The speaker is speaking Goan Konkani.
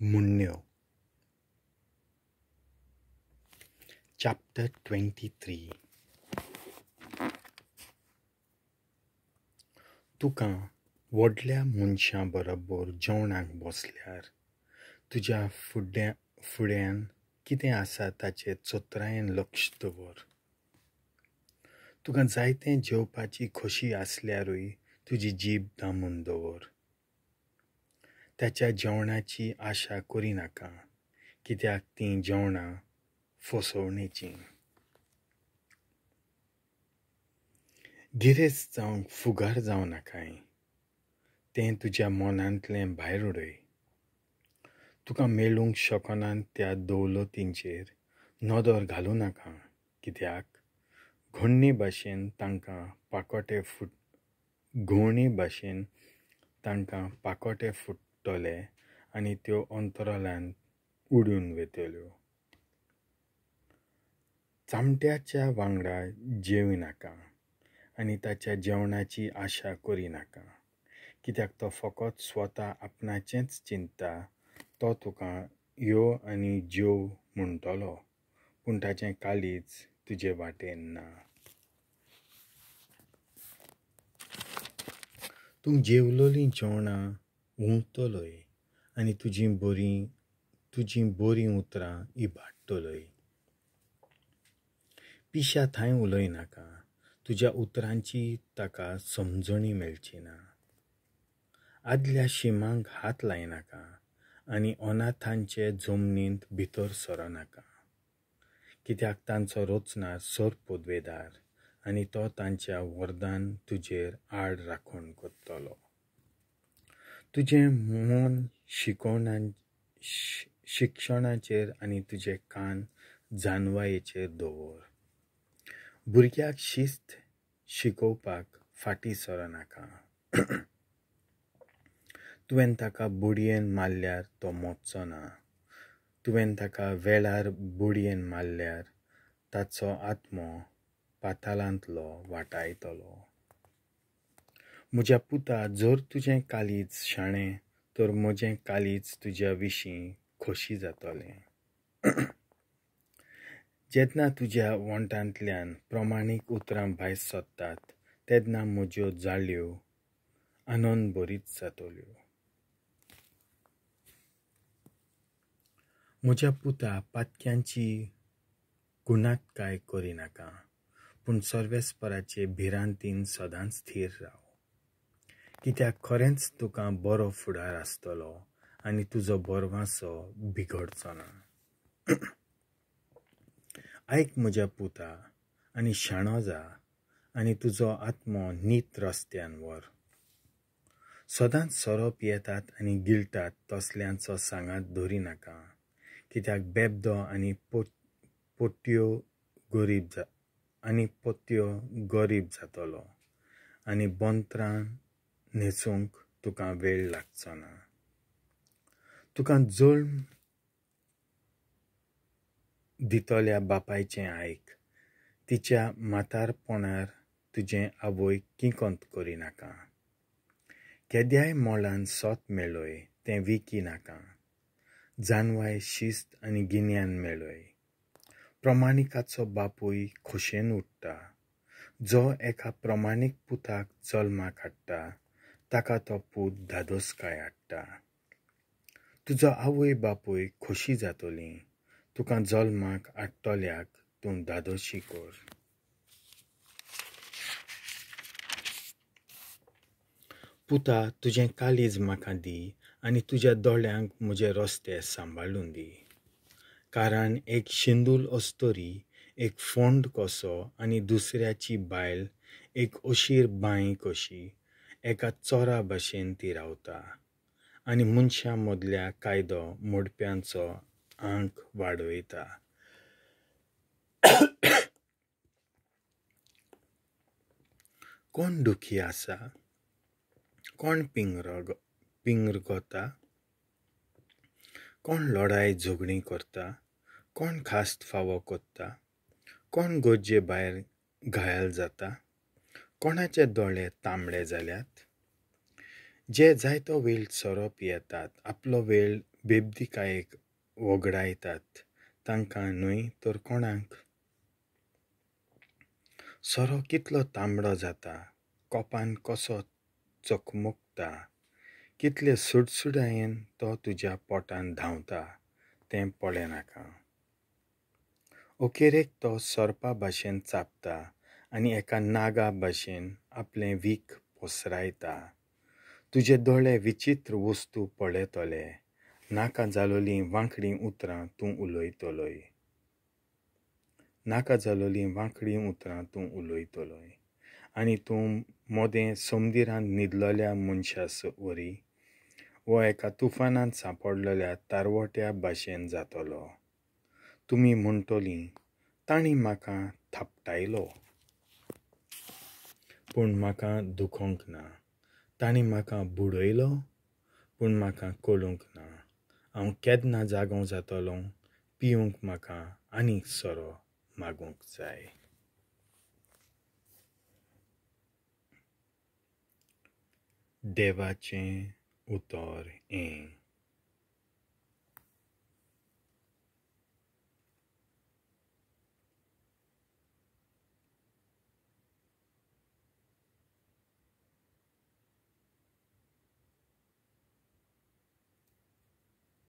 म्हणण्यो. चॅप्टर 23. तुका व्हडल्या मनशां बरोबर जेवणाक बसल्यार तुज्या फुड्यान कितें आसा ताचेर चतुरायेन लक्ष दवर. तुका जायतें जेवपाची खोशी आसल्यारूय तुजी जीब दामून दवर. ताच्या जेवणाची आशा करिनाका, कित्याक तीं जेवणां फसवणेचीं. गिरेस्त जावंक फुगार जावं नाकाय, तें तुज्या मनांतलें भायर उडय. तुका मेळूंक शकना त्या दौलतींचेर नदर घालूं नाका, कित्याक घोण्णी भाशेन तांकां पाकोटे फुट्टले आनी त्यो अंतराळांत उडून वतल्यो. चामट्याच्या वांगडा जेविनाका आनी ताच्या जेवणाची आशा करिनाका, कित्याक तो फकत स्वता आपणाचेंच चिंतता. तो तुका यो आनी जेव म्हणटलो, पूण ताचें काळीज तुजे वाटेन ना. तूं जेवलोलीं जेवणां उंवतलोय आनी तुजीं बरीं उतरां इबाडटलोय. पिश्या थंय उलयनाका, तुज्या उतरांची ताका समजणी मेळची ना. आदल्या शिमांक हात लायनाका आनी अनाथांचे जमनींत भितर सरनाका, कित्याक तांचो रचणार सर पदवेदार आनी तो तांच्या वरदान तुजेर आड राखण करतलो. तुजें मन शिक्षणाचेर आनी तुजे कान जानवायेचेर दवर. भुरग्याक शिस्त शिकोवपाक फाटीं सरनाका. तुवें ताका बडयेन मारल्यार तो मोडचो ना. तुवें ताका वेळार बडयेन मारल्यार ताचो आत्मो पाताळांतलो वाटायतलो. म्हज्या पुता, जर तुजें काळीज शाणें तर म्हजें काळीज तुज्या विशीं खोशी जातलें. जेन्ना तुज्या वोंठांतल्यान प्रमाणीक उतरां भायर सरतात तेन्ना म्हज्यो जाळयो आनंद भरीत जातल्यो. म्हज्या पुता, पातक्यांची गुणात्काय करिनाका, पूण सर्वेस्पराचे भिरांतीन सदांच थीर राव, कित्याक खरेंच तुका बरो फुडार आसतलो आनी तुजो बरवासो बिगडचो ना. आयक म्हज्या पुता आनी शाणो जा आनी तुजो आत्मो नीत रस्त्यान व्हर. सदांच सोरो पियेतात आनी गिळटात तसल्यांचो सांगात धरिनाका, कित्याक बेबदो आनी पोत्यो गरीब जातलो आनी बोंत्रां न्हेसूंक तुका वेळ लागचो ना. तुका जल्म दितल्या बापायचें आयक, तिच्या म्हातारपणार तुजें आवयक किंकोत करिनाका. केद्याय मोलान सोत मेळय तें विकी नाका. जानवाय, शिस्त आनी गिन्यान मेळय. प्रमाणिकाचो बापूय खोशेन उठ्ठा. जो एका प्रमाणीक पुताक जल्माक हाडटा ताका तो पूत धादोसकाय हाडटा. तुजो आवय बापूय खोशी जातलीं. तुका जल्माक हाडटल्याक तूं धादोशी कर. पुता, तुजें काळीज म्हाका दी आनी तुज्या दोळ्यांक म्हजे रस्ते सांबाळून दी. कारण एक शिंदूल अस्तोरी एक फोंड कसो आनी दुसऱ्याची बायल एक अशीर बांय कशी एका चोरा भाशेन ती रावता आनी मनशां मदल्या कायदो मोडप्यांचो आंक वाडयता. कोण दुखी आसा, कोण पिंगरगता, कोण लढाय झगडीं करता, कोण खास्त फावो करता, कोण गरजे भायर घायल जाता, कोणाचे दोळे तांबडे जाल्यात. जे जायतो वेळ सोरो पियेतात, आपलो वेळ बेबदीकायेक वगडायतात तांकां न्हय तर कोणाक? सोरो कितलो तांबडो जाता, कोपान कसो चकमकता, कितले सुडसुडायेन तो तुज्या पोटान धांवता तें पळयनाका. अखेरेक तो सोरपा भाशेन चाबता आनी एका नागा भाशेन आपलें वीख पसरायता. तुजे दोळे विचित्र वस्तू पळयतले, नाका जालोलीं वांकडीं उतरां तूं उलयतलोय. नाका जालोलीं वांकडीं उतरां तूं उलयतलोय आनी तूं मोदें समदिरांत न्हिदलोल्या मनशा वरी वो एका तुफानांत सांपडलेल्या तारवट्या भाशेन जातलो. तुमी म्हणटलीं, तांणी म्हाका थापटायलो पूण म्हाका दुखोंक ना, तांणी म्हाका बुडयलो पूण म्हाका कळूंक ना. हांव केन्ना जागो जातलो? पिवंक म्हाका आनीक सोरो मागूंक जाय. देवाचें उतर हें.